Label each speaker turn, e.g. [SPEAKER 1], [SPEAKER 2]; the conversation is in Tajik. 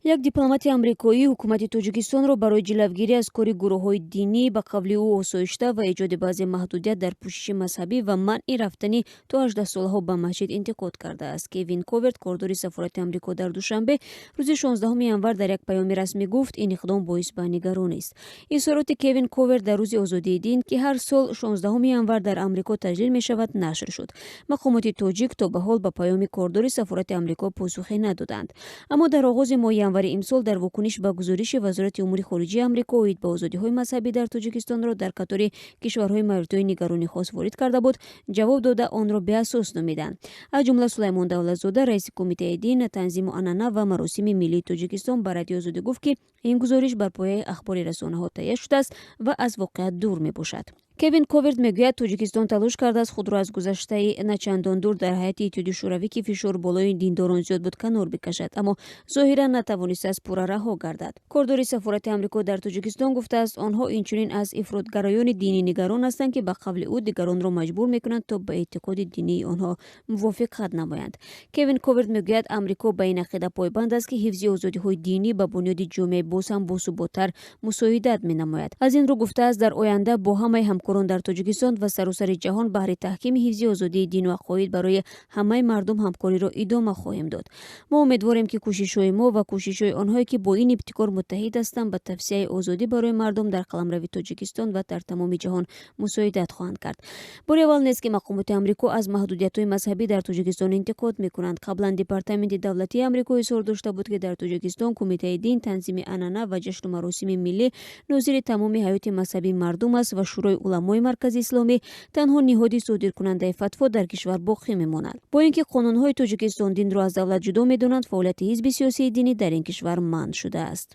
[SPEAKER 1] Як дипломати амрикоӣ ҳукумати Тоҷикистонро барои ҷилавгирӣ аз кори гурӯҳҳои динӣ, ба қавли ӯ, осоишта ва эҷоди баъзе маҳдудият дар пӯшиши мазҳабӣ ва манъи рафтани то 18-солаҳо ба масҷид интиқод кардааст. Кевин Коверт, кордори сафорати Амрико дар Душанбе, рӯзи 16 январ дар як паёми расмӣ гуфт, ин иқдом боис ба нигаронист. Изҳороти Кевин Коверт дар Рӯзи озодии дин, ки ҳар сол 16 январ дар Амрико таҷлил мешавад, нашр шуд. Мақомоти тоҷик то ба ҳол ба паёми кордори сафорати Амрико посухе надоданд. Аммо дар оғози моҳи январи имсол, дар вокуниш ба гузориши Вазорати умури хориҷии Амрико оид ба озодиҳои мазҳабӣ дар Тоҷикистонро дар қатори кишварҳои мавридҳои нигаронӣ хос ворид карда буд, ҷавоб дода, онро беасос номиданд. Аз ҷумла Сулаймон Давлатзода, раиси Кумитаи дин, танзиму анъана ва маросими миллии Тоҷикистон, ба Радиои Озодӣ гуфт, ки ин гузориш бар пояи ахбори расонаҳо таҳия шудааст ва аз воқеият дур мебошад. Кевин Коверт мегӯяд, Тоҷикистон талош кардааст худро аз гузаштаи начандон дур дар ҳайати Иттиҳоди Шӯравӣ, ки фишор болои диндорон зиёд буд, канор бикашад, аммо зоҳиран натавонистааст пурра раҳо гардад. Кордори сафорати Амрико дар Тоҷикистон гуфтааст, онҳо инчунин аз ифротгароёни динӣ нигарон ҳастанд, ки, ба қавли ӯ, дигаронро маҷбур мекунанд, то ба эътиқоди динии онҳо мувофиқат намоянд. Кевин Коверт мегӯяд, Амрико ба ин ақида пойбанд аст, ки ҳифзи озодиҳои динӣ ба бунёди ҷомеаи боз ҳам босуботтар мусоидат менамояд. Аз ин рӯ, гуфтааст, дар оянда бо ҳамаи ҳамкорон дар Тоҷикистон ва саросари ҷаҳон баҳри таҳкими ҳифзи озодии дину ақоид барои ҳамаи мардум ҳамкориро идома хоҳем дод. Мо умедворем, ки кӯшишҳои мо ва кӯшишҳои онҳое, ки бо ин ибтикор муттаҳид ҳастанд, ба тавсеаи озодӣ барои мардум дар қаламрави Тоҷикистон ва дар тамоми ҷаҳон мусоидат хоҳанд кард. Бори аввал нест, ки мақомоти Амрико аз маҳдудиятҳои мазҳабӣ дар Тоҷикистон интиқод мекунанд. Қаблан Департаменти давлатии Амрико изҳор дошта буд, ки дар Тоҷикистон Кумитаи дин, танзими анъана ва ҷашну маросими миллӣ нозири тамоми ҳаёти мазҳабии мардум аст ва Шӯрои уламои маркази исломӣ танҳо ниҳоди содиркунандаи фатво дар кишвар боқӣ мемонад. Бо ин ки қонунҳои Тоҷикистон динро аз давлат ҷудо медонанд, фаъолияти ҳизби сиёсии динӣ дар ин кишвар манъ шудааст.